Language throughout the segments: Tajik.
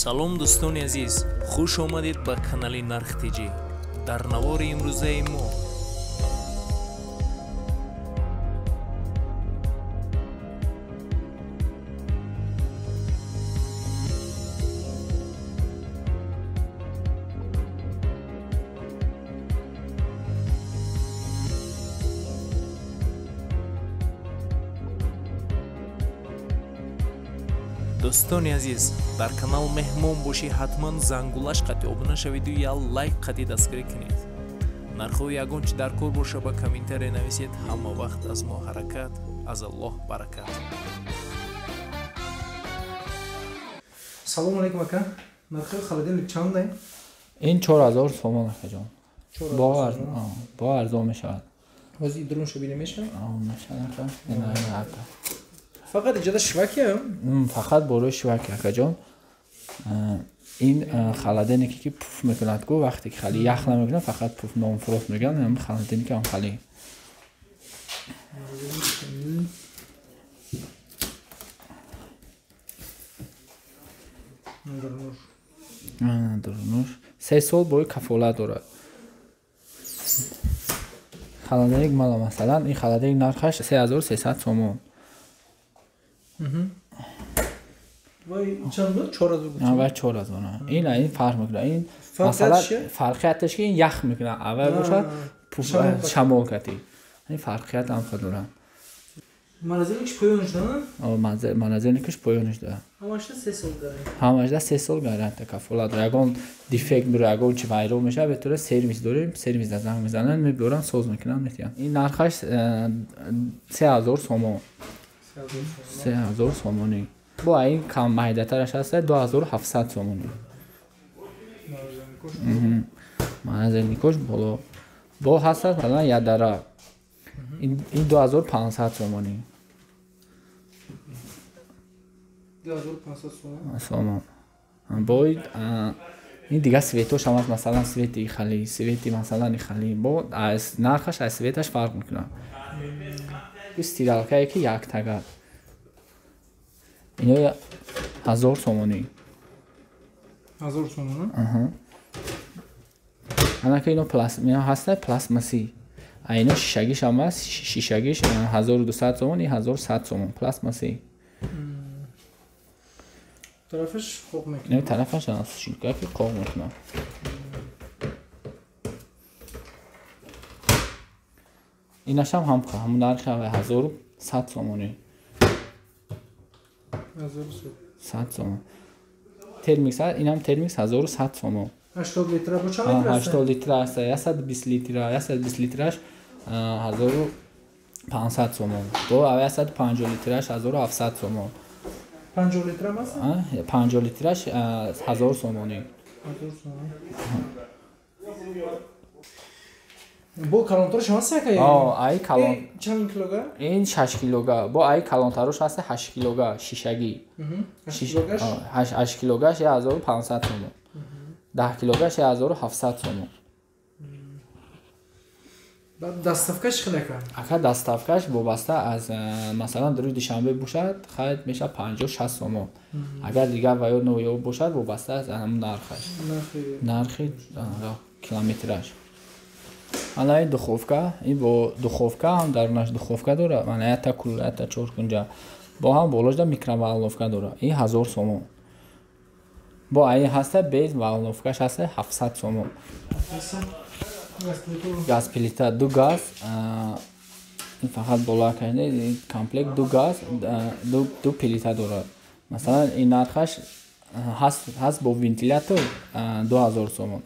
Салом дӯстони азиз, хуш омадед ба канали Нарх ТЖ. Дар навори имрӯзаи мо дӯстони азиз, дар канал меҳмон бошӣ, ҳатман зангулаш қатъи обуна шавиду я лайк қатъи дастгирӣ кунед. Нархҳои ягон чи дар кор боша ба комментария нависед. Ҳама вақт аз мо ҳаракат, аз Аллоҳ баракат. Салом алейкум ака. Нархи холодильник чанд? Ин 4000 сомон акаҷон. Бо арзон мешавад. Ҳозир дурунша бинем мешавад? Мешавад ака. Фақат иҷода шваки? Фақат борои шваки акаҷон. Ин холодильнике ки пуф мекунад ку, вақте ки хали ях намекунад, фақат пуф нонфрост мегӯянд, ҳам холодильник ҳам хали. Дурнуш 3 сол борои кафолат дорад. Холодильник мала масалан, ин холодильник нархаш 3300 сомон. Вай чанд буд? 4000 буд. Вай 4000. Ин фарқ мекунад. Ин масалан фарқияташ ки ин ях мекунад. Аввал бошад пуф шамол кати. Ин фарқият ҳам дорад. Морозильникаш поёнаш да? Морозильникаш поёнаш да. Ҳамашда 3 сол гарантия. Ҳамашда 3 сол гарантия кафолат дорад. Ягон дефект бура, ягон чи вайрон мешавад, бетура сервис дорем, сервис да занг мезананд, мебаранд, соз мекунанд, метиҳанд. Ин нархаш 3000 сомон. 3000 сомонӣ. Бо ин кам майдатараш ҳаст 2700 сомонӣ. Морозильникош боло. Бо ҳаст масалан ядара. Ин 2500 сомонӣ. 2500 сомон. Сомон. Бо ин дигар светош ҳам аст, масалан свети хали, свети масалан хали. Бо аз нархаш аз светаш фарқ мекунад. Ин стиралкае ки яктага. Ино 1000 сомонӣ. 1000 сомон? Аҳа. Анака ино ҳаста пластмассӣ. А ино шишагиш ҳам аст, шишагиш 1200 сомон, ин 1100 сомон пластмассӣ. Тарафаш қоқ мекунад. Не, тарафаш шишаки қоқ мекунад. Инашам ҳам ҳамун нархи 1100 сомонӣ. 1100 сомон. Термикс, инам термикс 1100 сомон. 80 литра бо чанд литр аст? 80 литра аст, 120 литра, 120 литраш 1500 сомон. Бо 150 литраш 1700 сомон. 50 литра аст? 50 литраш 1000 сомонӣ. 1000 сомон. Бо калонтараш ҳаст ака? Ай калон. Чанд килога? Ин 6 килога. Бо ай калонтарош ҳаст 8 килога шишагӣ. 8 килогаш? 8 килогаш 1500 сомон. 10 килогаш 1700 сомон. Доставкаш чӣ ака? Ака доставкаш вобаста аз масалан рӯзи душанбе бошад, хайр мешавад 50-60 сомон. Агар дигар ва ё ноё бошад, вобаста аз ҳамон нархаш. Нархи километраш. Ана ин духовка, ин бо духовка ҳам дарунаш духовка дорад, мана якта кулла, якта чоркунҷа. Бо ҳам болошда микроволновка дорад. Ин 1000 сомон. Бо ин ҳаста без волновкаш ҳаста 700 сомон. Газ плита ду газ, ин фақат боло кашида, ин комплект ду газ, ду плита дорад. Масалан ин нархаш ҳаст бо вентилятор 2000 сомон.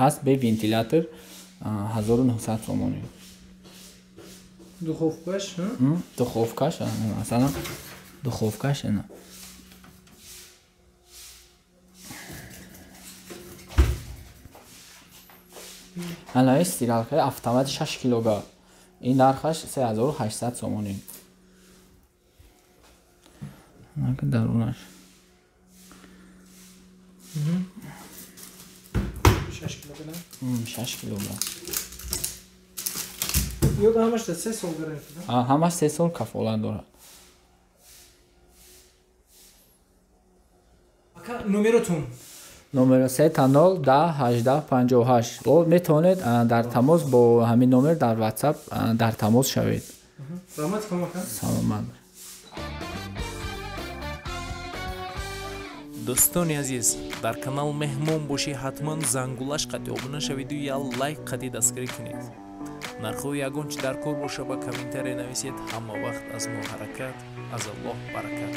Ҳаст бе вентилятор 1900 сомонӣ. Духовкаш, Духовкаш, масалан духовкаш ина. Ана ин стиралкаи автомати 6 килога. Ин нархаш 3800 сомонӣ. Анака дарунаш. 6 килога? 6 килога. Ё ҳамаш 3 сол гарантия? Ҳамаш 3 сол кафолат дорад. Ака, номеротун? Номер 3 0 10 18 58. О, метавонед дар тамос бо ҳамин номер дар WhatsApp дар тамос шавед. Раҳмат кам, ака. Саломат. Дӯстони азиз, дар канал меҳмон бошӣ, ҳатман зангулаш қати обуна шаведу як лайк қати дастгирӣ кунед. Нархҳои ягон чи дар кор боша, ба комментария нависед. Ҳама вақт аз мо ҳаракат, аз Аллоҳ баракат.